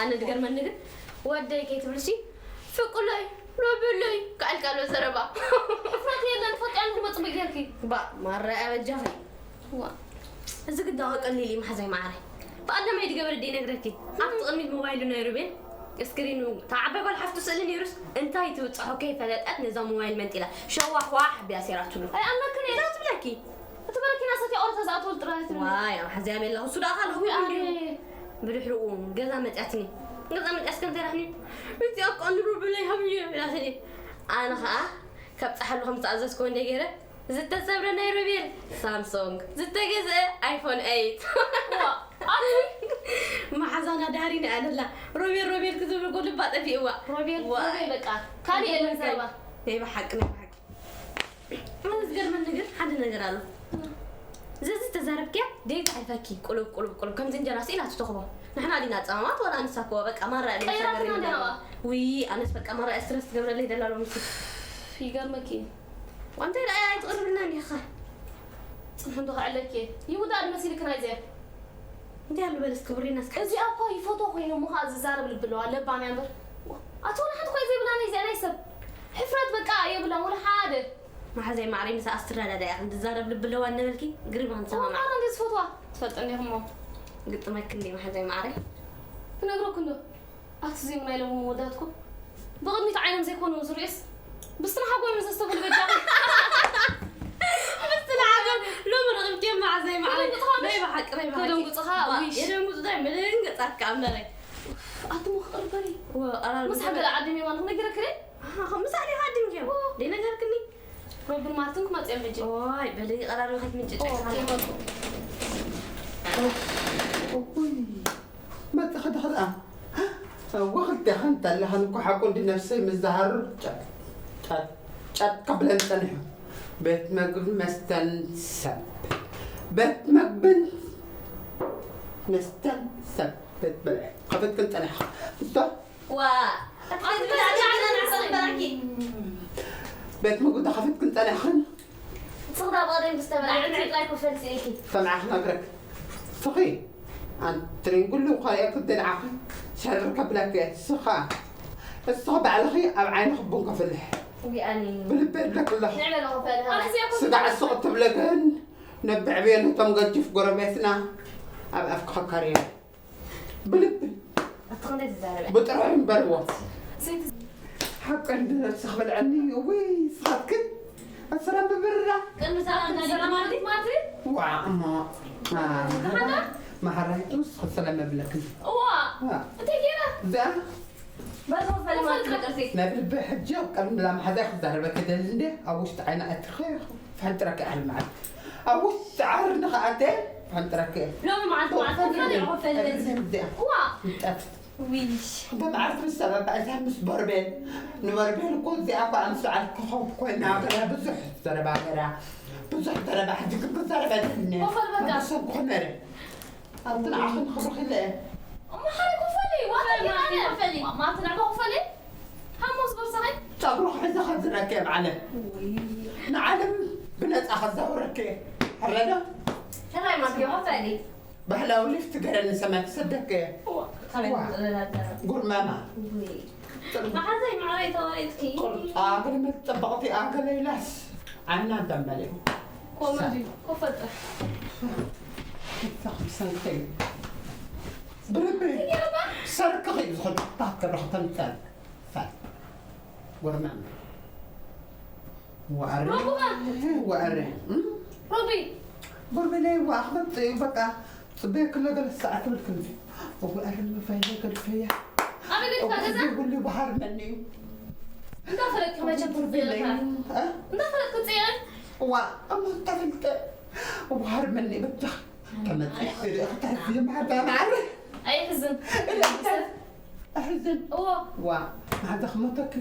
ኣነ ዝገርመኒ ግን ወደይ ከይትብልሲ፣ ፍቁለይ፣ ሮቤለይ፣ ከኣልካ ኣሎ ዘረባ። ሕፍረት የለን፣ ትፈልጥያን ክመጽእ ጌርኪ። ባ፣ ማራ እያ በጃኺ። ዋ። እዚ ግዳ ቀሊል እዩ፣ መሓዛይ መዓረይ። ብቐዳማይ ድገበረ ደይነግረኪ። ኣብቲ ቅድሚት ሞባይሉ ናይ ሮቤል፣ ስክሪኑ፣ እታ ዓባይ ጓል ሓፍቱ ስእሊ ነይሩስ፣ እንታይ ትብጽሖ ከይፈለጠት ነዛ ሞባይል መንጢላ፣ ሸዋሕዋሕ ኣቢላ ሰይራትሉ። ኣይኣምነክን እየ። እንታይ ትብለኪ? እቲ በረኪና ሰትያ ኦርካ ዝኣተወሉ ጥራይ ትብሊ። ዋይ፣ ኣብ ሓዚኣ ቤላ፣ እሱ ደኣ ካልእ እውይ፣ እውይ፣ ኣነ። ብድሕሪኡ ገዛ መጽያትኒ። ገዛ መጽያስ ከምታይ ራሕኒ? እዚኣ እኮ ንሩብለይ ሃብኒ ኢላትኒ። ኣነ ኸኣ ካብ ጸሓሉ ከም ዝተኣዘዝኩ እንደ ገይረ፣ ዝተሰብረ ናይ ሮቤል ሳምሶንግ፣ ዝተገዝአ ኣይፎን ኤይት። ዋ፣ ኣቲ? መሓዛና ዳሪና ኣለላ። ሮቤል፣ ሮቤል ክትብል እኮ ልባ ጠፊእዋ። ሮቤል፣ ዋ። ሮቤል በቃ። ካልእ የለን ዘረባ። ናይ ብሓቂ፣ ናይ ብሓቂ። ኣነ ዝገርመኒ ግን ሓደ ነገር ኣሎ። ዘዚ ዝተዛረብክያ ደይ ተሕልፈኪ፣ ቁሉብ፣ ቁሉብ፣ ቁሉብ፣ ከምዚ እንጀራ ስኢላ ትተኽቦ። ንሕና ዲና ጸማማት ወላ ንሳ እኮ በቃ ማራ እያ ቀይራትና ተሳገሪ እንደ ነዋ። ውይ፣ ኣነስ በቃ ማራ እያ ስትረስ ትገብረለይ ደላ ሎምሲ። ይገርመኪ። ዋንታይ ደኣ ኣይትቕርብልና እንዲኻ? ጽንሑ እንዶ ከዕለኪ። ይውዳእ መሲልክና እዚኣ። እንታይ ኣሎ በል እስኪ ውሪና እስኪ። እዚኣ እኮ ይፈትዎ ኮይኑ እሞ ኸኣ ዝዛረብ ልቢ ኣለዋ፣ ለባም እያ እምበር። ኣቲ ወላ ሓንቲ እኮ ዘይብላ ናይ እዚኣ ናይ ሰብ። ሕፍረት በቃ የብላን ወላ ሓደ። መሓዘይ ማዕረይ ምሳኣ ስትረዳዳ እያ፣ ክንዲ ዝዛረብ ልቢ ኣለዋ እናበልኪ ግሪም እያ ክንሰማማዕ። እሞ እንዴ ዝፈትዋ? ትፈልጥኒ ኢኹሞ። ግጥመኪ እንዴ መሓዘይ ማዕረይ? ክነግረኩ እንዶ። ኣቲ ዜሙና ኢሎም መወዳትኩም ብቕድሚት ዓይኖም ዘይኮኑ ዝርእዩስ ብስትንሓጎም እዮም ዘስተብህሉ በጃኹም። ብስትንሓጎም ሎሚ ረኺብክዮም መዓዘይ ማዕረይ። ከደንጉጽኻ ናይ ብሓቂ ናይ ብሓቂ። ከደንጉጽኻ ባ-፣ ዊሽ። የደንጉጹ ታይ ምድንግጻትካ እምበረይ። ኣቲ ሞ ክቕርበኒ። ወ-፣ ኣራር ምሳሕ ምሳሕ። ገለ ዓዲ ሜማን ክነግረክሬ? ኣሃ፣ ከምኡ ሳዕሊ ዓዲ ምክዮም። ኦ። ደይ ነገርክኒ? ሮብን ማርትን ክመጽኦም ሕጂ። ኦይ፣ በሊ ቀራርቢ ከትምንጭጭ ኦ፣ ኣይትሓልፍ። ከይመጡ። ኡይ፣ መጽኻ ዲኻ ደኣ? እወ፣ ክልቴኻ እንተለኻ እኮ ሓቁ እንዲ ነፍሰይ ምስ ዝሃርር ጨጥ፣ ጨጥ፣ ጨጥ ከብለን ጸኒሑ። ቤት መግብን መስተን ሰብ። ቤት መግብን መስተን ሰብ። ቤት ብልዒ ከፈትክን ጸኒሕኻ። እቶ ዋ፣ ኣቲ ኣቲ ብላዕሊ ብላዕሊ ብላዕሊ ብላዕሊ ብላዕሊ። ቤት ምግቢ ተኸፊትክን ጸኒሕኽን? ንስኺ ዳ ብቐደም ዝተበልዐ ንዕድ ጥራይ ክፈልሲ ኢልኪ። ሰምዓ ክነግረክ። ስኺ፣ ኣንቲ ትሪንጉሉ እኳ እየ ክደልዓኺ፣ ሸር ከብለክ እየ። ስኻ፣ እስኺ ባዕልኺ ኣብ ዓይንኺ ቡን ከፍልሕ። ቢኣኒ። ብልበ እብለክ ኣለኹ። ንዕበ ለኹ ፈልሃ። ኣኽዚ እኮ ስጋዕ ስቕ ትብለክን፣ ነብዕ ቤሉ እቶም ገጅፍ ጎረቤትና ኣብ ኣፍካ ከካርዮ። ብልቢ ኣቲ ክንደይ ትዛረበ? ብጥራይ እምበርዎ። ሰይቲ ሓቂ እንዲ ነብስኽ በልዐኒ። እውይ፣ ስኻትክን ኣሰላም ብብርራ። ቅድሚ ሰላም ናይ ሰላም ማለት ማለት? ዋ፣ እሞ፣ አ፣ ደሓና? መሓራይቱ ስኽ ሰላም መብለክን። እዋ፣ ዋ። እንታይ ገይራ? እዚኣ በዚ ክፈሊ ማለት ይቅርሲ። ናይ ብልቢ ሕጂ ቅድሚ ላ መሓዛይ ክዛረበ ክደሊ እንዴ፣ ኣብ ውሽጢ ዓይና ኣትርኸ ፈንጥረኪ ኣሕልመዓት። ኣብ ውሽጢ ዓርኒ ከኣተ ፈንጥረኪ። ሎሚ መዓልቲ መዓልቲ ክፈሊ ክፈሊ። እዚኣ። እዋ። ይጠፍ። ዊሽ። በመዓልቲ ምስ ሰበባ እዛ ምስ በርቤል፣ ንበርቤል እኮ እዚኣ እኮ ኣምስዓል ክኸው ኮይና ገለ ብዙሕ ዘረባ ገራ። ብዙሕ ዘረባ ሕጂ ግን ክዛረበ ደልኒ። ወፈል በቃ። ኣንተ ሰብ ክኾነ ረ። ኣንተ ንዓኽን ክብርኽ ኢለ እየ። እሞ ሓደ ክፈሊ፣ ዋታ ፈሊ፣ ገና ፈሊ። ማ-፣ ማቲ ንዕባ ክፈሊ? ሃሞስ ቦርሳኸይ? ጸጉርኽ ሒዘ ከዝረከ እየ ብዓለም። ውይ። ንዓለም ብነጻ ከዛውረከ እየ። ሕረዶ? ሕራይ ማቲ ክፈሊ። ባህላዊ ሊፍት ገረኒ ሰማይ ክሰደከ እየ። ዋ፣ ካበይ ዋ። ትጥለላ ኣለና? ጉርማማ። ውይ። መሓዘይ ማዕረይ ተወሪጥኪ። ቅርጻ ግርመት ጽብቕቲ ኣገለ ኢላስ ዓይና ደመለ። ኮመዲ፣ ኮፈጠ። ይታኽ ብሰንከይ። ብርቢ። ይገርማ። ሰርክኺ ዝኽእል ታክ ክብረኽ ተምጠል። ፋል። ጎርማማ። ወኣረ። ሮቡኻ። ወኣረ። እም? ሮቢ። ጎርቤለይ፣ ዋ፣ ክመጽእ እዩ፣ በቃ፣ ጽበየ ክሎ ገለ ሰዓት ትብል ክንዲ። እወ፣ ኣረ፣ መፋይለ ገድፈያ። ኣበይ ገድፋ ገዛ? እወ፣ ዘይብሉ ይበሃር መን እዩ? እንዳፈለጥኪ መቸም ጎርቤለይ፣ ትጽይቕካ። እ? እንዳፈለጥኪ ትጽይቒ። ዋ፣ እሞ እንተፈልጠ፣ እወ፣ ሃር መን እዩ በጃ? ተመጽእ፣ ርእኽታ፣ ዝማዕዳ ማዕረ። ኣይሕዝን። ርእኽታ፣ ኣሕዝን። እዎ። ዋ፣ ማዕዳ ክመተኪ።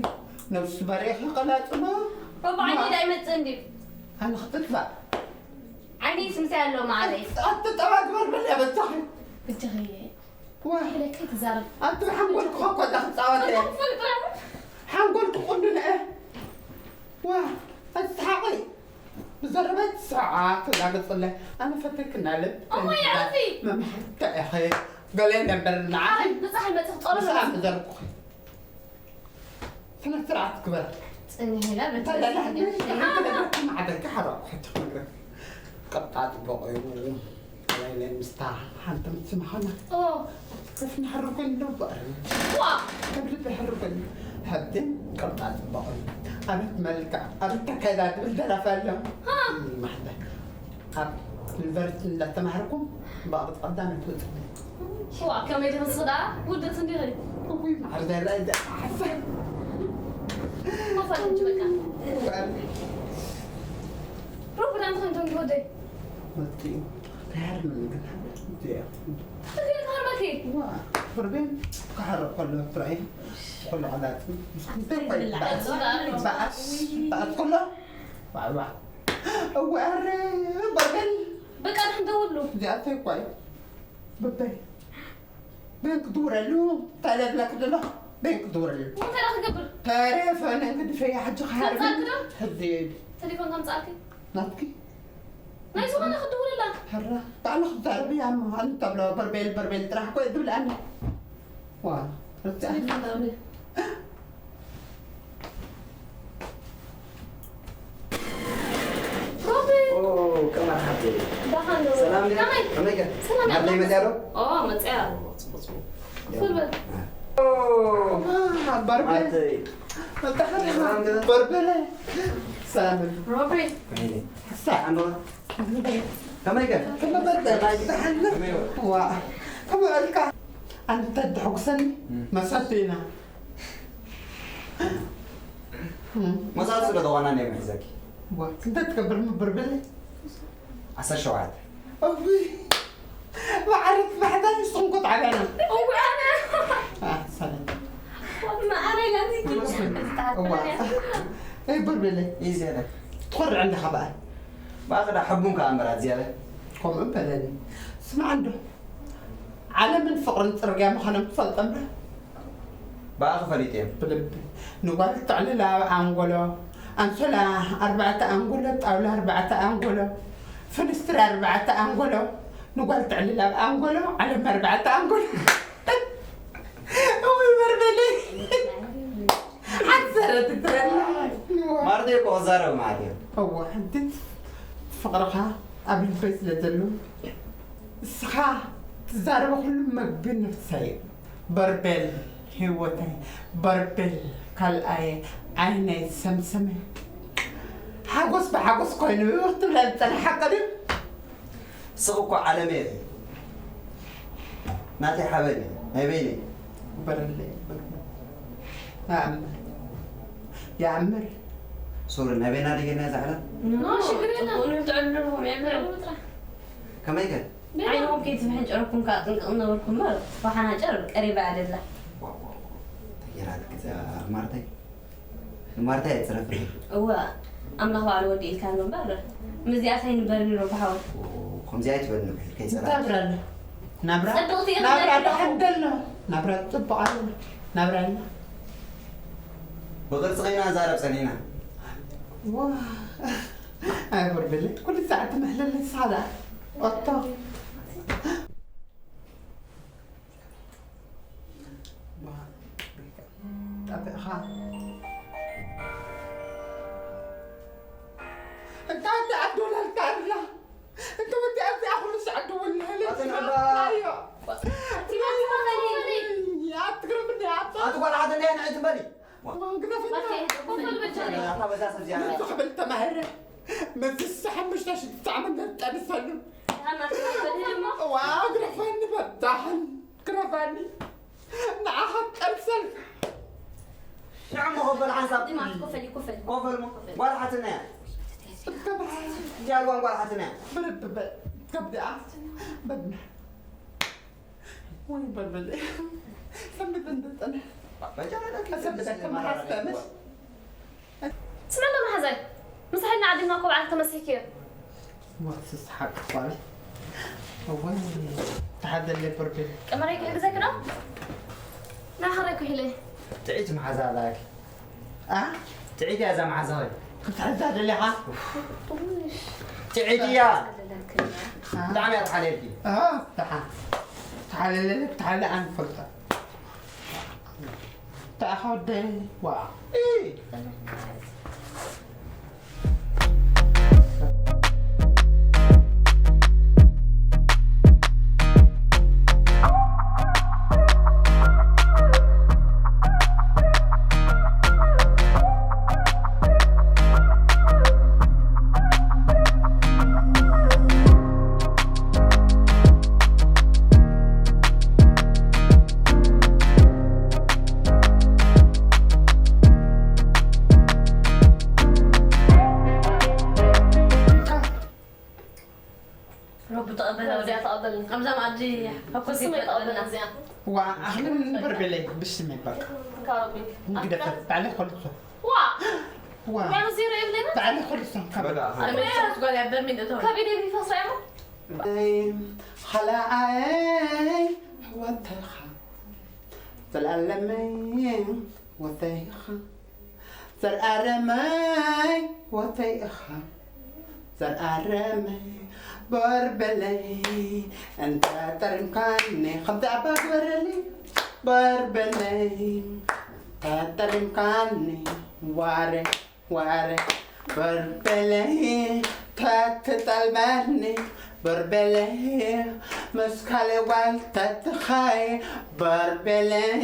ነብሱ በሬኺ ቀላጽሞ። ባባ ዓይነይ ዋ። ዳ ይመጽእ እንድዩ? ኣነ ክትጥፋእ። ዓይነይ ስምሳይ ኣሎ ማዕረይ። ኣት-፣ ኣትጠባግበር በል ያበታኺ። ብጃኺ። ዋ። ኢለ ከይትዛረብ። ኣቲ ሓንጎልኪ ኾኮ እዛ ክጻወት እየ። ኣታ ክፈልጥ እየ። ሓንጎልኪ ቁንድነ እየ። ዋ፣ ኣትስሓቂ። ብዘረባ ትስሓቃ ትላገጽለ። ኣነ ፈተኪ እናለ። እሞ ይዕርፊ። መምሓርታ ኢኺ። ገለ ነበር ንዓኺ። ብጻሕ መጽኽ ጦር ብሰላም መጽኽ። ዘርኩኺ። ስነ ስርዓት ግበር። ጽኒሕ ኢላ በቲ ተለላ ስነ ስርዓት። ማዕደርኪ ሓራ ኩሕቲ ክነግረኪ። ቅርጣ ጽቡቕ እዩ። ወይኔ ምስታ ሓንቲ ምትስማኸና። ኦ። ከፍ ንሕርጎን ዶ በኣር። ዋ። ከብልብ ሕርጎን። ሃብትን ቅርጣ ጽቡቕ እዩ። ኣቤት መልክዕ፣ ኣቤት ኣካይዳ ትብል ደራፊ ኣሎ። ሃ። ማሕዳ። ኣብ ዩኒቨርሲቲ እንዳተማሃርኩም ብቕርጺ ቀዳመ ትወጽእ። ሽዋ፣ ከመይ ድኽስዳ ውድእቲ እንዲኺ? እውይ፣ ማዕር ዘይረኣይ ደኣ ሓሰብ። ኮፈል እንጂ በቃ። እዋይ። ሩብ ብዳን ትኾን ዶንጊ ወደይ? መጥዩ። ተሃርመኒ ግን ሓበስ። እዚኣ። እግሪ ክሃርመኪ? ዋ፣ ፍርቤን ክሃርም ከሎ ትራይ። ኩሉ ዓላቲ። ምስ ክልተ ኮይና። በኣስ፣ በኣስ ከሎ። ዋ፣ ዋ። እወ፣ ኣረ፣ በርበን። በቃ፣ ንሕን ደውሉ። እዚኣተይ እኳ እዩ። በበይ። በን ክድውረሉ፣ እንታይ ለብለክ ደሎ? በን ክድውረሉ። እንታይ ደኣ ክገብር? ተረፈ፣ ነን ክድፈያ፣ ሕጂ ክሃርም። ከምጻልክ ዶ? ሕዚ። ቴሌፎን ከምጻልክ? ናትኪ? ናይ ዝኾነ ክድውለላ። ሕራ፣ ባዕላ ክዛረብ እያ እሞ፣ ኣንታ ብሎ፣ በርቤል፣ በርቤል ጥራሕ እኮ እየ ዝብል ኣነ። ዋ፣ ርትዕ። ቴሌፎን ዳውኒ። ሮቢ! ኦ፣ ቀመር ሓብተይ። ደሓን ዶ? ሰላም ድያ? ከመይ? ከመይ ገ? ሰላም ናብለይ እያ። መፅያ ዶ? ኦ፣ መፅያ። ኦ፣ ፅቡቅ፣ ፅቡቅ። ክፍል በል። ኦ፣ አ፣ በርበ። ሓብተይ። መጣ፣ ሰላም ዶ? በርበለ። ሰላም። ሮቢ። ከመይ ድያ? ሳ። ደሓን ዶ? ከመይ ገ? ከመይ በርበለ? ደሓን ዶ? ከመይ በል? ዋ፣ ከመይ በልካ? ኣንተ ተሕጉሰኒ እም። መሰቱ ኢና። እም። መሳሱ ዶ ተዋና ናይ ምሕዘኪ? ዋ፣ ክንደይ ትገብር ምብር ብለይ? ዓሰርተ ሸውዓተ። እውይ፣ ማዕረት ማሕዳ ንስኹም እኮ ጣዕላና። እውይ፣ ኣነ። አ፣ ሰላም። ማዕረ ኢላ እዚኪ። እዋ። እይ፣ ብር ብለይ። እዩ ዝያዳ። ትኾርዕ ኣለኻ በኣል። ባኽዳ ሕቡን ከኣ እምበር ኣዝያለ። ከምኡ በለኒ። ስማዕ እንዶ። ዓለምን ፍቕርን ጽርግያ ምዃኖም ትፈልጦም ዶ? ብኣኺ ፈሊጠዮም። ብልቢ። ንጓል ተዕልላብ ኣንጎሎ፣ ኣንሶላ ኣርባዕተ ኣንጎሎ፣ ጣውላ ኣርባዕተ ኣንጎሎ፣ ፍንስትሪ ኣርባዕተ ኣንጎሎ፣ ንጓል ተዕልላብ ኣንጎሎ፣ ዓለም ኣርባዕተ ኣንጎሎ። እውይ በርበለይ። ሓንቲ ሰረት ትረላ። ማርተይ እኮ ክዛረብ ማለት እዩ። እዋ፣ ሓንቲ ፍቕርኻ ኣብ ልበይ ስለ ዘሎ፣ ንስኻ ትዛረቦ ኩሉ መግቢ ነፍሰይ እዩ። በርበል ህይወተይ፣ በርበል ካልኣየ ዓይነይ ሰምሰመ። ሓጎስ ብሓጎስ ኮይኑ ትብለኒ ዝጸንሓ ቀደም። ስቕ እኮ ዓለመይ ኢኺ። ናተይ ሓበን እዩ። ናይ በይነይ። በርበል፣ በርበል። ይኣምር። ይኣምር። ሶሪ፣ ናይ በይና ድጌና እዛ ዓለም? ኖ፣ ሽግር የለን። ጽቡቕ ነው፣ ጥዕና ኣለዎም፣ የምር። ጥዕና ጥራሕ። ከመይ ከ? ዓይንኹም ከይትፍሕንጨረኩም ከዓ ጥንቅቕ ነበርኩም እምበር፣ ብሓናጨር ቀሪባ እያ ደላ። ዋው፣ ዋው፣ ዋው። ተጌራ ትግዛ ማርተይ። ንማርታ እየ ዝጽረፍ። እወ፣ ኣምላኽ ባዕሉ ወዲእልካ ኣሎ እምበር፣ ምስዚኣስ ኣይንበርን ኢና ብሓው። ኦ፣ ከምዚ ኣይትበልኒ፣ ከይጸላእኪ። ናብራ ኣሎ። ናብራ፣ ጽብቕቲ እያ ናብራ ትበልኒ። ደሓን ደሎ። ናብራ ጽቡቕ ኣሎ። ናብራ ኣሎ። ብቕርጺ ከይና ንዛረብ ጸኒሕና። ዋ፣ ኣይ በርበለይ፣ ኩሉ ሰዓት ትምሕለለይ ሳላ። ኦቶ። ዋ፣ ጠፊእኻ። እንታይ ትዓዱ ለልካ ኣላ? እንተ ወዲ ኣብዚኣ ኩሉ ሰዓት ደወልና ለልካ ኣላ። ኣዮ። ኣትግረምኒ ኣታ። ኣቲ ጓል ዓደለያ ንዕቲ በሊ። ዋ፣ ግደፈና። ኣታ በዛ ሰብ እዚኣ። ክብል ተማህረ። መዝስ ሓሙሽተ ሽዱሽተ ዓመት ነጠንሰሉ። ዋው፣ ግረፈኒ በዳሕን፣ ግረፈኒ። ንዓኻ ጠንሰል። ሽዑ እሞ ኮፈል ሓንሳብ። ዲማ፣ ኮፈል፣ ኮፈል። ኮፈል እሞ። ጓል ሓትና እያ። እትከብር። እዚኣ ልዋን ጓል ሓትና እያ። ብርብ በል። ከብድኣ። በድና። ወይ በርበለ። ሰንብት እንድጥነ። በጃ ለኪ ሰንብት ሰንብት ከመሓስተምሽ። ስመ እንዶ መሓዛይ፣ ምሳሕና ዓዲምና እኮ በዓል ተመሲክዮ። ዋትስ ሓቂ ጓል። እወ፣ ተሓዘለይ ብርድ። ቀመረይ ክሕግዘኪ ዶ? ናኸረይ ኩሒለይ። ጥዒት መሓዛ ኣላኪ። ኣ? ጥዒት እያ እዛ መሓዛ ሆይ። ክትሕዛ ደሊኻ? ጥዑሽ። ጥዒት እያ። ኣለለክና። ኣ? ብጣዕሚ እያ ትሓልየልኪ። ኣ፣ ብጣዕሚ። ትሓልየለይ፣ ትሓልየ ኣንፈልጣ። ተኣኻ ወደይ፣ ዋ። ረቢ ተቐበልና። እዚኣ ተቐበልና። ኣብዛ መኣዲ ሕኮስ ስመይ ይፈጥረልና። ተቐበልና እዚኣ። ዋ፣ ኣኽሊ ንበር በለይ፣ ብስመይ በቃ። ካሮቢ። ንግደፈ፣ ባዕለይ ኸልሶ። ዋ! ዋ! ባዕሉ ዜሮ የብለይን? ባዕለይ ኸልሶ፣ ካብ በላ። ኣነ ሶስት ጓል ያበር ምን እቶ። ከቢድ የብሊ ፈሳ ያሞ? ኣይ፣ ኸላኣይ፣ ወተኻ። ዘላለመይ፣ ወተይኻ። ዘርኣረመይ ወተይ ኢኻ፣ ዘርኣረመይ በርበለይ፣ እንተ ጠሪምካኒ ከምቲ ኣባ ግበረለይ፣ በርበለይ፣ እንተ ጠሪምካኒ ዋረ፣ ዋረ፣ በርበለይ፣ ተትጠልመኒ በርበለይ፣ ምስ ካልእ ጓል ተትኸይ በርበለይ፣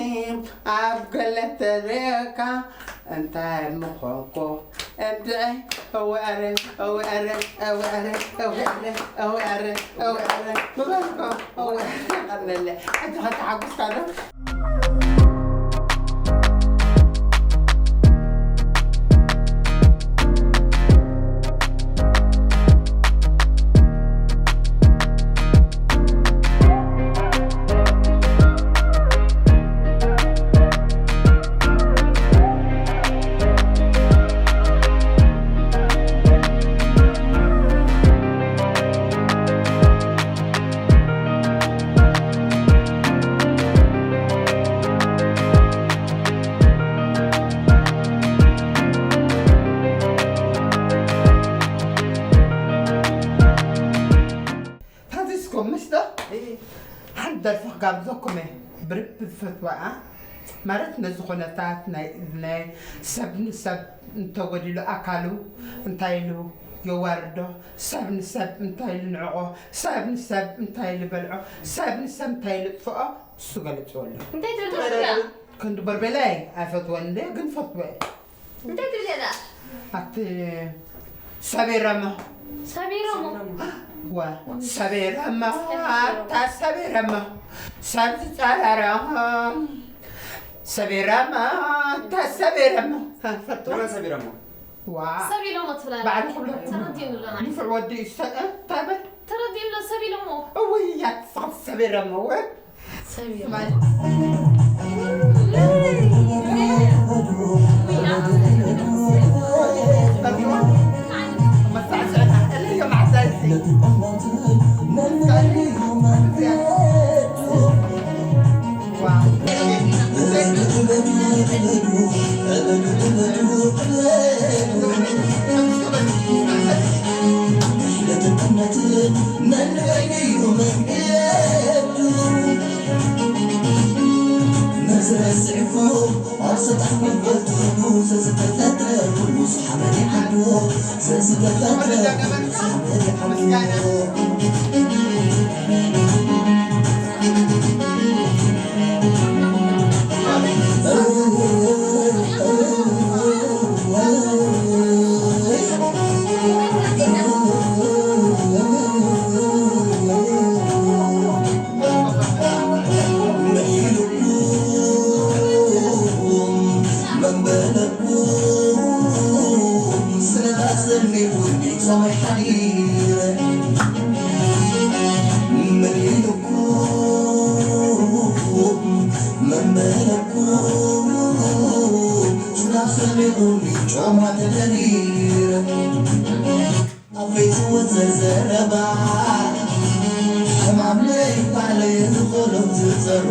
ኣብ ገለ ተርእካ እንታይ ምኾንኩ እምድዒ፣ እወ ኣረ፣ እወ ኣረ፣ እወ ኣረ፣ እወ ኣረ፣ እወ ኣረ፣ እወ ኣረ፣ ምበልኩ፣ እወ ኣረ፣ ቀርነለ። ሕጂ ኸተሓጉስካ ዶ? ታዚዝኩም፣ ምሽ ዶ? እይ። ሓንቲ ደርፊ ክጋብዘኩም እየ። ብርቢ ዝፈትዋ እያ። ማለት ነዚ ኩነታት ናይ እዝነይ፣ ሰብ ንሰብ እንተጎዲሉ ኣካሉ እንታይ ኢሉ፣ የዋርዶ። ሰብ ንሰብ እንታይ ልንዕቆ፣ ሰብ ንሰብ እንታይ ልበልዖ፣ ሰብ ንሰብ እንታይ ልጥፍኦ፣ እሱ ገለጽዎ ኣሎ። እንታይ ትብል ትመስል እያ? ክንዲ በርቤላይ ኣይፈትወን እንደ ግን ፈትወ። እንታይ ትብል እያ? ኣቲ ሰቢረሞ። ሰቢረሞ? ዋ፣ ሰቢረሞ፣ ኣታ ሰቢረሞ። ሰብ ዝጸራረሞ። ሰቢረሞ፣ ኣታ ሰቢረሞ። ፈትወ። መን ሰቢረሞ? ዋ። ሰብ ኢሎሞ ትብላ። ባዕሉ ክብለኩም። ተረዲኡኒ ኣሎ ንዓይ። ንፉዕ ወዲ እዩ። ሰ-፣ እ፣ እንታይ በል? ተረዲኡኒ ኣሎ፣ ሰብ ኢሎሞ። እውይ፣ እያ ትስቕል ሰቢረሞ፣ ወይ? ሰብ ኢሎሞ። ስማይ። መሳዕስዕታ፣ እለዮ ማዕዛይሲ። ኣፍሪሱ ወዘር ዘረባ ሕማም ለይባለ ዝኾሎ ዝጸሮ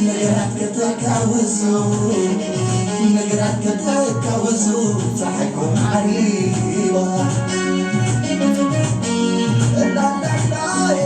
ነገራት ከተካውሱ ነገራት ከተካውሱ ፀሓይኩም ዓሪባ ላላላዬ